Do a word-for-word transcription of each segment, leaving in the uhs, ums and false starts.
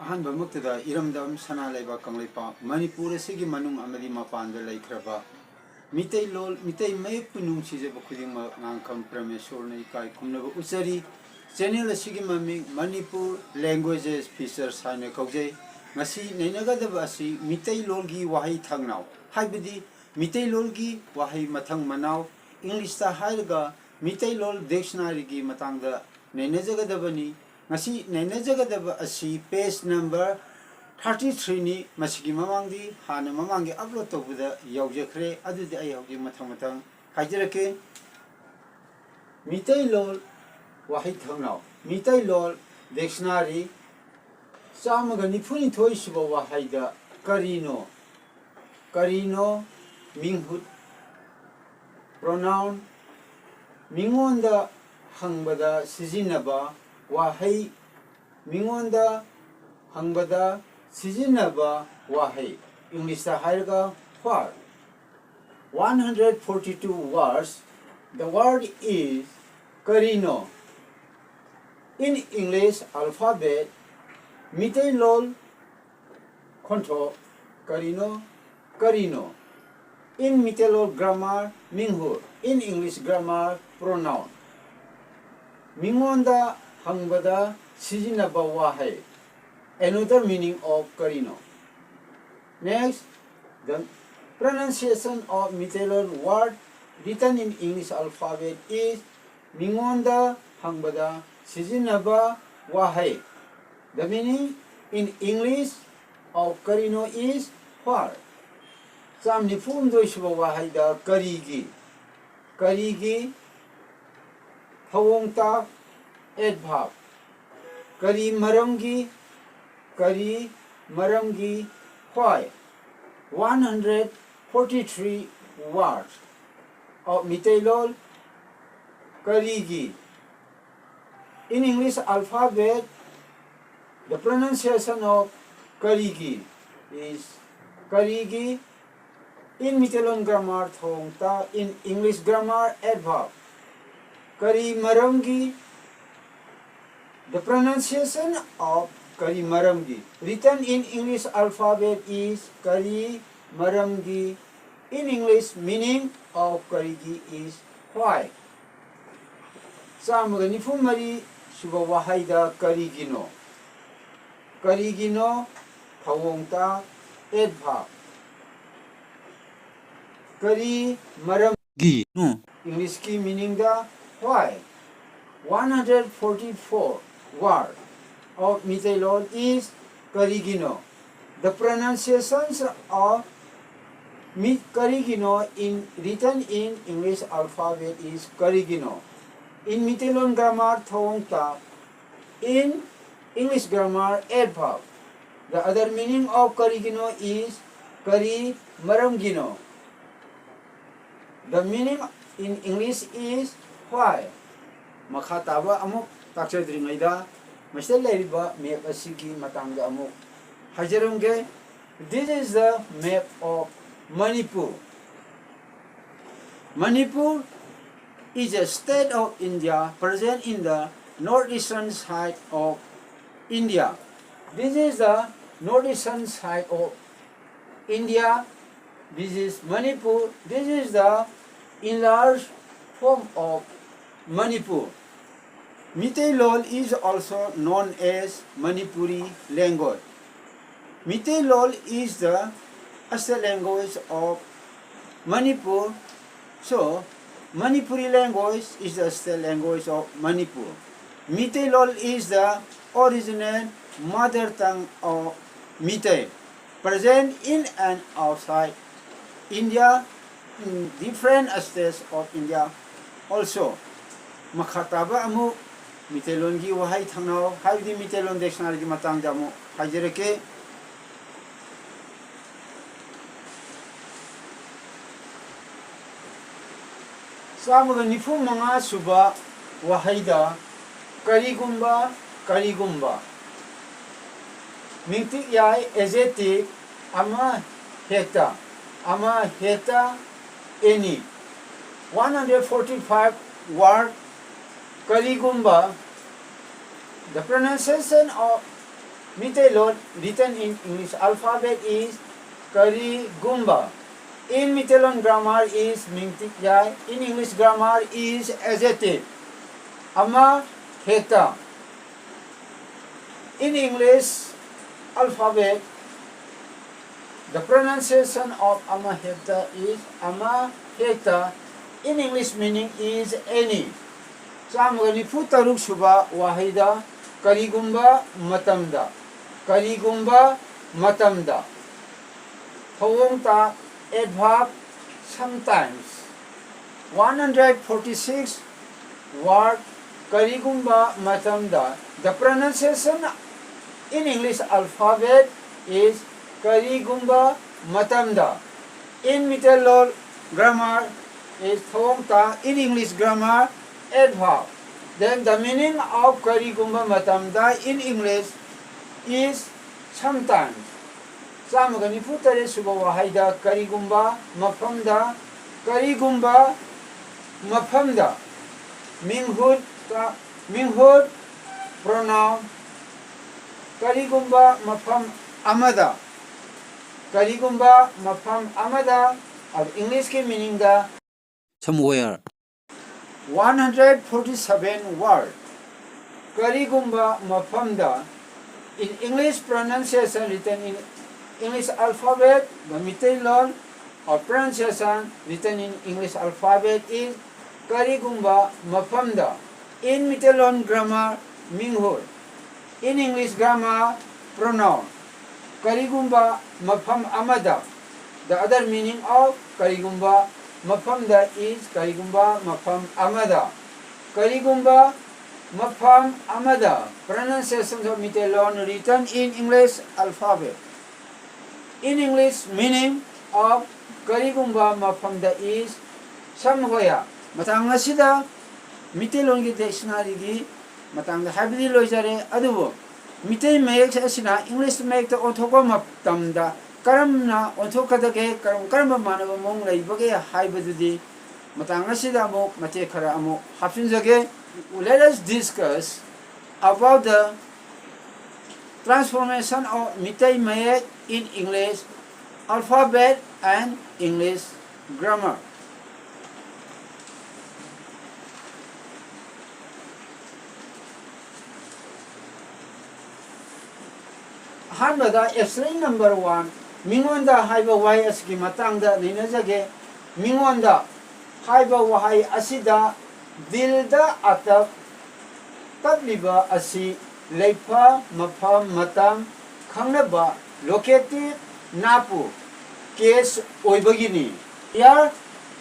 ꯑꯍꯥꯟꯕꯃꯛꯇꯗ ꯏꯔꯝꯗꯝ ꯁꯅꯥ ꯂꯩꯕꯥꯛ ꯀꯪꯂꯩꯄꯥꯛ ꯃꯅꯤꯄꯨꯔ ꯑꯁꯤꯒꯤ ꯃꯅꯨꯡ ꯑꯃꯗꯤ ꯃꯄꯥꯟꯗ ꯂꯩꯈ꯭ꯔꯕ ꯃꯤꯇꯩꯂꯣꯟ, ꯃꯤꯇꯩ ꯃꯌꯦꯛꯄꯨ ꯅꯨꯡꯁꯤꯖꯕ ꯈꯨꯗꯤꯡꯃꯛ ꯉꯥꯡꯈꯝ ꯄ꯭ꯔꯃꯦꯁꯣꯔꯅ ꯏꯀꯥꯏ ꯈꯨꯝꯅꯕ ꯎꯠꯆꯔꯤ꯫ ꯆꯦꯅꯦꯜ ꯑꯁꯤꯒꯤ ꯃꯃꯤꯡ ꯃꯅꯤꯄꯨꯔ ꯂꯦꯡꯒ꯭ꯋꯦꯖꯦꯁ ꯐꯤꯆꯔꯁ ꯍꯥꯏꯅ ꯀꯧꯖꯩ꯫ ꯉꯁꯤ ꯅꯩꯅꯒꯗꯕ ꯑꯁꯤ ꯃꯤꯇꯩꯂꯣꯟꯒꯤ ꯋꯥꯍꯩ ꯊꯧꯅꯥꯎ, ꯍꯥꯏꯕꯗꯤ ꯃꯤꯇꯩꯂꯣꯟꯒꯤ ꯋꯥꯍꯩ ꯃꯊꯪ ꯃꯅꯥꯎ, ꯏꯪꯂꯤꯁꯇ ꯍꯥꯏꯔꯒ ꯃꯤꯇꯩꯂꯣꯟ ꯗꯤꯛꯁꯅꯥꯔꯤꯒꯤ ꯃꯇꯥꯡꯗ ꯅꯩꯅꯖꯒꯗꯕꯅꯤ꯫ ꯉꯁꯤ ꯅꯩꯅꯖꯒꯗꯕ ꯑꯁꯤ ꯄꯦꯖ ꯅꯝꯕꯔ ꯊꯥꯔꯇꯤ ꯊ꯭ꯔꯤꯅꯤ꯫ ꯃꯁꯤꯒꯤ ꯃꯃꯥꯡꯗꯤ ꯍꯥꯟꯅ ꯃꯃꯥꯡꯒꯤ ꯑꯞꯂꯣꯗ ꯇꯧꯕꯗ ꯌꯥꯎꯖꯈ꯭ꯔꯦ꯫ ꯑꯗꯨꯗꯤ ꯑꯩ ꯍꯧꯖꯤꯛ ꯃꯊꯪ ꯃꯊꯪ ꯍꯥꯏꯖꯔꯛꯀꯦ꯫ ꯃꯤꯇꯩꯂꯣꯟ ꯋꯥꯍꯩ ꯊꯧꯅꯥꯎ, ꯃꯤꯇꯩꯂꯣꯟ ꯗꯤꯛꯁꯅꯥꯔꯤ ꯆꯥꯝꯃꯒ ꯅꯤꯐꯨꯅꯤꯊꯣꯏ ꯁꯨꯕ ꯋꯥꯍꯩꯗ ꯀꯔꯤꯅꯣ, ꯀꯔꯤꯅꯣ, ꯃꯤꯡꯍꯨꯠ, ꯄ꯭ꯔꯣꯅꯥꯎꯟ, ꯃꯤꯉꯣꯟꯗ ꯍꯪꯕꯗ ꯁꯤꯖꯤꯟꯅꯕ ꯋꯥꯍꯩ, ꯃꯤꯉꯣꯟꯗ ꯍꯪꯕꯗ ꯁꯤꯖꯤꯟꯅꯕ ꯋꯥꯍꯩ, ꯏꯪꯂꯤꯁꯇ ꯍꯥꯏꯔꯒ what꯫ One hundred forty-two words, the word is ꯀꯔꯤꯅꯣ꯫ In English alphabet, ꯃꯤꯇꯩꯂꯣꯟ ꯈꯣꯟꯊꯣꯛ, ꯀꯔꯤꯅꯣ, ꯀꯔꯤꯅꯣ꯫ In ꯃꯤꯇꯩꯂꯣꯟ ꯒ꯭ꯔꯥꯃꯥꯔ, ꯃꯤꯡꯍꯨꯠ꯫ In English grammar, pronoun꯫ ꯃꯤꯉꯣꯟꯗ ꯍꯪꯕꯗ ꯁꯤꯖꯤꯟꯅꯕ ꯋꯥꯍꯩ, another meaning of ꯀꯔꯤꯅꯣ꯫ Next, the pronunciation of Meitei loan word written in English alphabet is ꯃꯤꯉꯣꯟꯗ ꯍꯪꯕꯗ ꯁꯤꯖꯤꯟꯅꯕ ꯋꯥꯍꯩ꯫ The meaning in English of ꯀꯔꯤꯅꯣ is what? ꯆꯥꯝ ꯅꯤꯐꯨ ꯍꯨꯝꯗꯣꯏ ꯁꯨꯕ ꯋꯥꯍꯩꯗ ꯀꯔꯤꯒꯤ, ꯀꯔꯤꯒꯤ ꯊꯧꯑꯣꯡꯇ adverb꯫ ꯀꯔꯤ ꯃꯔꯝꯒꯤ, ꯀꯔꯤ ꯃꯔꯝꯒꯤ, why꯫ One hundred forty-three words of Meiteilon ꯀꯔꯤꯒꯤ꯫ In English alphabet, the pronunciation of ꯀꯔꯤꯒꯤ is ꯀꯔꯤꯒꯤ꯫ In ꯃꯤꯇꯩꯂꯣꯟ ꯒ꯭ꯔꯥꯃꯥꯔ ꯊꯧꯑꯣꯡꯇ, in English grammar adverb꯫ ꯀꯔꯤ ꯃꯔꯝꯒꯤ, the pronunciation of ꯀꯔꯤ ꯃꯔꯝꯒꯤ? Written in English alphabet is ꯀꯔꯤ ꯃꯔꯝꯒꯤ? In English, meaning of ꯀꯔꯤꯒꯤ is why. ꯆꯥꯝꯃꯒ ꯅꯤꯐꯨ ꯃꯔꯤ ꯁꯨꯕ ꯋꯥꯍꯩꯗ ꯀꯔꯤꯒꯤꯅꯣ? ꯀꯔꯤꯒꯤꯅꯣ? ꯊꯧꯑꯣꯡꯇ adverb. ꯀꯔꯤ ꯃꯔꯝꯒꯤꯅꯣ? Englishꯀꯤ meaningꯗ why. One hundred forty-four word of Meiteilon is ꯀꯔꯤꯒꯤꯅꯣ? The pronunciations of ꯃꯤ ꯀꯔꯤꯒꯤꯅꯣ in written in English alphabet is ꯀꯔꯤꯒꯤꯅꯣ? In Meiteilon grammar ꯊꯧꯑꯣꯡꯇ. In English grammar adverb. The other meaning of ꯀꯔꯤꯒꯤꯅꯣ is ꯀꯔꯤ ꯃꯔꯝꯒꯤꯅꯣ? The meaning in English is why. ꯃꯈꯥ ꯇꯥꯕ ꯑꯃꯨꯛ ꯇꯥꯛꯆꯗ꯭ꯔꯤꯉꯩꯗ ꯃꯁꯤꯗ ꯂꯩꯔꯤꯕ map ꯑꯁꯤꯒꯤ ꯃꯇꯥꯡꯗ ꯑꯃꯨꯛ ꯍꯥꯏꯖꯔꯝꯒꯦ. This is the map of Manipur. Manipur is a state of India present in the northeastern side of India. This is the northeastern side of India. This is Manipur. This is the enlarged form of Manipur. Meitei Lol is also known as Manipuri language. Meitei Lol is the state language of Manipur. So, Manipuri language is the state language of Manipur. Meitei Lol is the original mother tongue of Meitei, present in and outside India, in different states of India also. ꯃꯈꯥ ꯇꯥꯕ ꯑꯃꯨꯛ ꯃꯤꯇꯩꯂꯣꯟꯒꯤ ꯋꯥꯍꯩ ꯊꯥꯡꯅꯥꯎ ꯍꯥꯏꯕꯗꯤ ꯃꯤꯇꯩꯂꯣꯟ dictionaryꯒꯤ ꯃꯇꯥꯡꯗ ꯑꯃꯨꯛ ꯍꯥꯏꯖꯔꯛꯀꯦ. ꯆꯥꯝꯃꯒ ꯅꯤꯐꯨ ꯃꯉꯥ ꯁꯨꯕ ꯋꯥꯍꯩꯗ ꯀꯔꯤꯒꯨꯝꯕ, ꯀꯔꯤꯒꯨꯝꯕ, ꯃꯤꯡꯇꯤꯛ ꯌꯥꯏ, adjective, ꯑꯃ ꯍꯦꯛꯇ, ꯑꯃ ꯍꯦꯛꯇ, any. One hundred forty-five word, ꯀꯔꯤꯒꯨꯝꯕ, the pronunciation of Meiteilon written in English alphabet is ꯀꯔꯤꯒꯨꯝꯕ꯫ In ꯃꯤꯇꯩꯂꯣꯟ grammar is ꯃꯤꯡꯇꯤꯛ ꯌꯥꯏ꯫ In English grammar is adjective꯫ ꯑꯃ ꯍꯦꯛꯇ꯫ In English alphabet, the pronunciation of ꯑꯃ ꯍꯦꯛꯇ is ꯑꯃ ꯍꯦꯛꯇ꯫ In English meaning is any꯫ ꯆꯥꯝꯃꯒ ꯅꯤꯐꯨ ꯇꯔꯨꯛ ꯁꯨꯕ ꯋꯥꯍꯩꯗ ꯀꯔꯤꯒꯨꯝꯕ ꯃꯇꯝꯗ, ꯀꯔꯤꯒꯨꯝꯕ ꯃꯇꯝꯗ꯫ ꯊꯧꯑꯣꯡ ꯇꯥ adverb sometimes꯫ One hundred forty six word ꯀꯔꯤꯒꯨꯝꯕ ꯃꯇꯝꯗ꯫ The pronunciation in English alphabet is ꯀꯔꯤꯒꯨꯝꯕ ꯃꯇꯝꯗ꯫ In ꯃꯤꯇꯩꯂꯣꯟ grammar is ꯊꯧꯑꯣꯡ ꯇꯥ꯫ In English grammar adverb꯫ Then the meaning of ꯀꯔꯤꯒꯨꯝꯕ ꯃꯇꯝꯗ in English is sometimes꯫ ꯆꯥꯝꯃꯒ ꯅꯤꯐꯨ ꯇꯔꯦꯠ ꯁꯨꯕ ꯋꯥꯍꯩꯗ ꯀꯔꯤꯒꯨꯝꯕ ꯃꯐꯝꯗ, ꯀꯔꯤꯒꯨꯝꯕ ꯃꯐꯝꯗ꯫ ꯃꯤꯡꯍꯨꯠ, ꯃꯤꯡꯍꯨꯠ pronoun꯫ ꯀꯔꯤꯒꯨꯝꯕ ꯃꯐꯝ ꯑꯃꯗ, ꯀꯔꯤꯒꯨꯝꯕ ꯃꯐꯝ ꯑꯃꯗ꯫ ꯑꯗꯨ English ꯀꯤ meaning ꯗ somewhere꯫ One hundred forty seven word ꯀꯔꯤꯒꯨꯝꯕ ꯃꯐꯝꯗ꯫ In English pronunciation written in English alphabet, the Meiteilon of pronunciation written in English alphabet is ꯀꯔꯤꯒꯨꯝꯕ ꯃꯐꯝꯗ꯫ In Meiteilon grammar ꯃꯤꯡꯍꯨꯠ꯫ In English grammar pronoun꯫ ꯀꯔꯤꯒꯨꯝꯕ ꯃꯐꯝ ꯑꯃꯗ꯫ The other meaning of ꯀꯔꯤꯒꯨꯝꯕ ꯃꯐꯝꯗ is ꯀꯔꯤꯒꯨꯝꯕ ꯃꯐꯝ ꯑꯃꯗ꯫ ꯀꯔꯤꯒꯨꯝꯕ ꯃꯐꯝ ꯑꯃꯗ꯫ Pronunciation of Meiteilon written in English alphabet꯫ In English meaning of ꯀꯔꯤꯒꯨꯝꯕ ꯃꯐꯝꯗ is somewhere꯫ ꯃꯇꯥꯡ ꯑꯁꯤꯗ ꯃꯤꯇꯩꯂꯣꯟꯒꯤ dictionary ꯒꯤ ꯃꯇꯥꯡꯗ ꯍꯥꯏꯕꯗꯤ ꯂꯣꯏꯖꯔꯦ꯫ ꯑꯗꯨꯕꯨ ꯃꯤꯇꯩ ꯃꯌꯦꯛ ꯑꯁꯤꯅ English ꯃꯌꯦꯛꯇ ꯑꯣꯟꯊꯣꯛꯄ ꯃꯇꯝꯗ ꯀꯔꯝꯅ ꯑꯣꯟꯊꯣꯛꯀꯗꯒꯦ, ꯀꯔꯝ ꯀꯔꯝꯕ ꯃꯥꯟꯅꯕ ꯃꯑꯣꯡ ꯂꯩꯕꯒꯦ ꯍꯥꯏꯕꯗꯨꯗꯤ ꯃꯇꯥꯡ ꯑꯁꯤꯗ ꯑꯃꯨꯛ ꯃꯇꯦꯛ ꯈꯔ ꯑꯃꯨꯛ ꯍꯥꯞꯆꯤꯟꯖꯒꯦ꯫ Let us discuss about the Transformation of Meitei Mayek in English alphabet and English grammar. ꯑꯍꯥꯟꯕꯗ abstract number one, ꯃꯤꯉꯣꯟꯗ ꯍꯥꯏꯕ ꯋꯥꯍꯩ ꯑꯁꯤꯒꯤ ꯃꯇꯥꯡꯗ ꯅꯩꯅꯖꯒꯦ꯫ ꯃꯤꯉꯣꯟꯗ ꯍꯥꯏꯕ ꯋꯥꯍꯩ ꯑꯁꯤꯗ ꯗꯤꯜꯗ ꯑꯇꯞ ꯇꯞꯂꯤꯕ ꯑꯁꯤ ꯂꯩꯐꯝ, ꯃꯐꯝ, ꯃꯇꯝ ꯈꯪꯅꯕ locative ꯅꯥꯄꯨ case ꯑꯣꯏꯕꯒꯤꯅꯤ꯫ Here,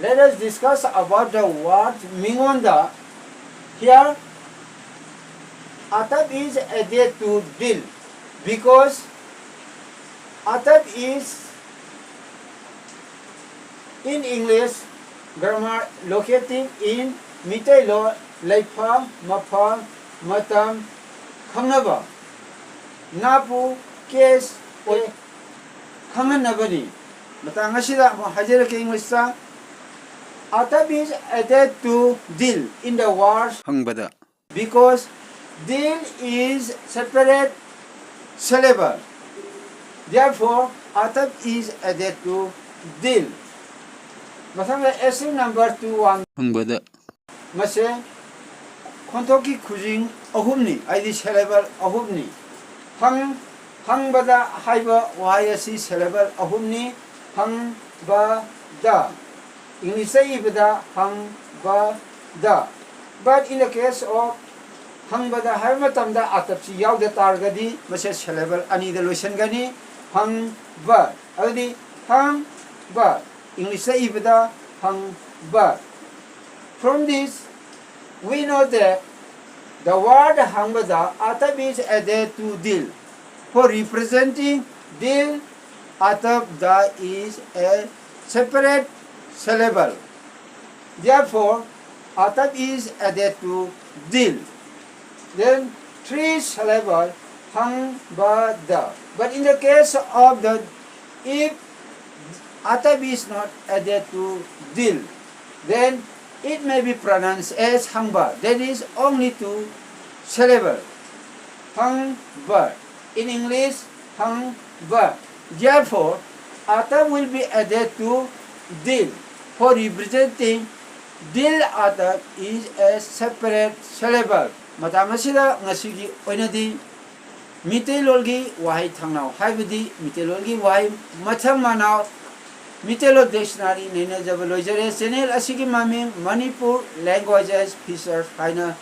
let us discuss about the word ꯃꯤꯉꯣꯟꯗ꯫ Here, ꯑꯇꯞ is added to deal because ꯑꯇꯞ is in English grammar locative in Meiteilon ꯂꯩꯐꯝ, ꯃꯐꯝ, ꯃꯇꯝ ꯈꯪꯅꯕ ꯅꯥꯄꯨ case ꯑꯣꯏ ꯈꯪꯍꯟꯅꯕꯅꯤ꯫ ꯃꯇꯥꯡ ꯑꯁꯤꯗ ꯑꯃꯨꯛ ꯍꯥꯏꯖꯔꯛꯀꯦ English ꯇ꯫ ꯑꯇꯞ is added to deal in the word ꯍꯪꯕꯗ because deal is separate syllable. Therefore, ꯑꯇꯞ is added to ꯗꯤꯜ꯫ ꯃꯊꯪꯗ abstract number two one ꯍꯪꯕꯗ ꯃꯁꯦ ꯈꯣꯟꯊꯣꯛꯀꯤ ꯈꯨꯖꯤꯡ ꯑꯍꯨꯝꯅꯤ, ꯍꯥꯏꯗꯤ syllable ꯑꯍꯨꯝꯅꯤ꯫ ꯍꯪ, ꯍꯪꯕꯗ ꯍꯥꯏꯕ ꯋꯥꯍꯩ ꯑꯁꯤ syllable ꯑꯍꯨꯝꯅꯤ꯫ ꯍꯪꯕꯗ, English ꯇ ꯏꯕꯗ ꯍꯪꯕꯗ꯫ But in the case of ꯍꯪꯕꯗ ꯍꯥꯏꯕ ꯃꯇꯝꯗ ꯑꯇꯞꯁꯤ ꯌꯥꯎꯗ ꯇꯥꯔꯒꯗꯤ ꯃꯁꯦ syllable ꯑꯅꯤꯗ ꯂꯣꯏꯁꯤꯟꯒꯅꯤ꯫ ꯍꯪꯕ, ꯑꯗꯨꯗꯤ ꯍꯪꯕ, English ꯇ ꯏꯕꯗ ꯍꯪꯕ꯫ From this, we know that the word ꯍꯪꯕꯗ ꯑꯇꯞ is added to deal. For representing deal, ꯑꯇꯞ the is a separate syllable. Therefore, ꯑꯇꯞ is added to deal. Then three syllable ꯍꯪꯕꯗ. But in the case of the, if ꯑꯇꯞ is not added to deal, then it may be pronounced as ꯍꯪꯕ, that is only two syllable. ꯍꯪꯕ. In English, hang verb. Therefore, ata will be added to dil for representing dil ata is a separate syllable. ꯃꯇꯥꯡ ꯑꯁꯤꯗ ꯉꯁꯤꯒꯤ ꯑꯣꯏꯅꯗꯤ ꯃꯤꯇꯩꯂꯣꯟꯒꯤ ꯋꯥꯍꯩ ꯊꯥꯡꯅꯥꯎ ꯍꯥꯏꯕꯗꯤ ꯃꯤꯇꯩꯂꯣꯟꯒꯤ ꯋꯥꯍꯩ ꯃꯊꯪ ꯃꯅꯥꯎ ꯃꯤꯇꯩꯂꯣꯟ dictionary ꯅꯩꯅꯖꯕ ꯂꯣꯏꯖꯔꯦ꯫ Channel ꯑꯁꯤꯒꯤ ꯃꯃꯤꯡ Manipur Languages Features ꯍꯥꯏꯅ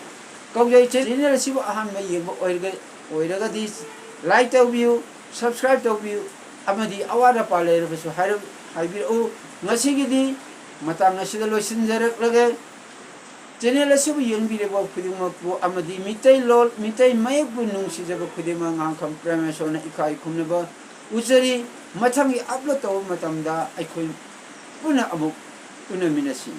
ꯀꯧꯖꯩ꯫ Channel ꯑꯁꯤꯕꯨ ꯑꯍꯥꯟꯕ ꯌꯦꯡꯕ ꯑꯣꯏꯔꯒ-, ꯑꯣꯏꯔꯒꯗꯤ like ꯇꯧꯕꯤꯌꯨ, subscribe ꯇꯧꯕꯤꯌꯨ, ꯑꯃꯗꯤ ꯑꯋꯥꯠ ꯑꯄꯥ ꯂꯩꯔꯕꯁꯨ ꯍꯥꯏꯔ-, ꯍꯥꯏꯕꯤꯔꯛꯎ꯫ ꯉꯁꯤꯒꯤꯗꯤ ꯃꯇꯥꯡ ꯑꯁꯤꯗ ꯂꯣꯏꯁꯤꯟꯖꯔꯛꯂꯒꯦ꯫ Channel ꯑꯁꯤꯕꯨ ꯌꯦꯡꯕꯤꯔꯤꯕ ꯈꯨꯗꯤꯡꯃꯛꯄꯨ ꯑꯃꯗꯤ ꯃꯤꯇꯩꯂꯣꯟ, ꯃꯤꯇꯩ ꯃꯌꯦꯛꯄꯨ ꯅꯨꯡꯁꯤꯖꯕ ꯈꯨꯗꯤꯡꯃꯛ ꯉꯥꯡꯈꯝ ꯄ꯭ꯔꯦꯃꯦꯁꯣꯔꯅ ꯏꯀꯥꯏ ꯈꯨꯝꯅꯕ ꯎꯠꯆꯔꯤ꯫ ꯃꯊꯪꯒꯤ upload ꯇꯧꯕ ꯃꯇꯝꯗ ꯑꯩꯈꯣꯏ ꯄꯨꯟꯅ ꯑꯃꯨꯛ ꯎꯅꯃꯤꯟꯅꯁꯤ꯫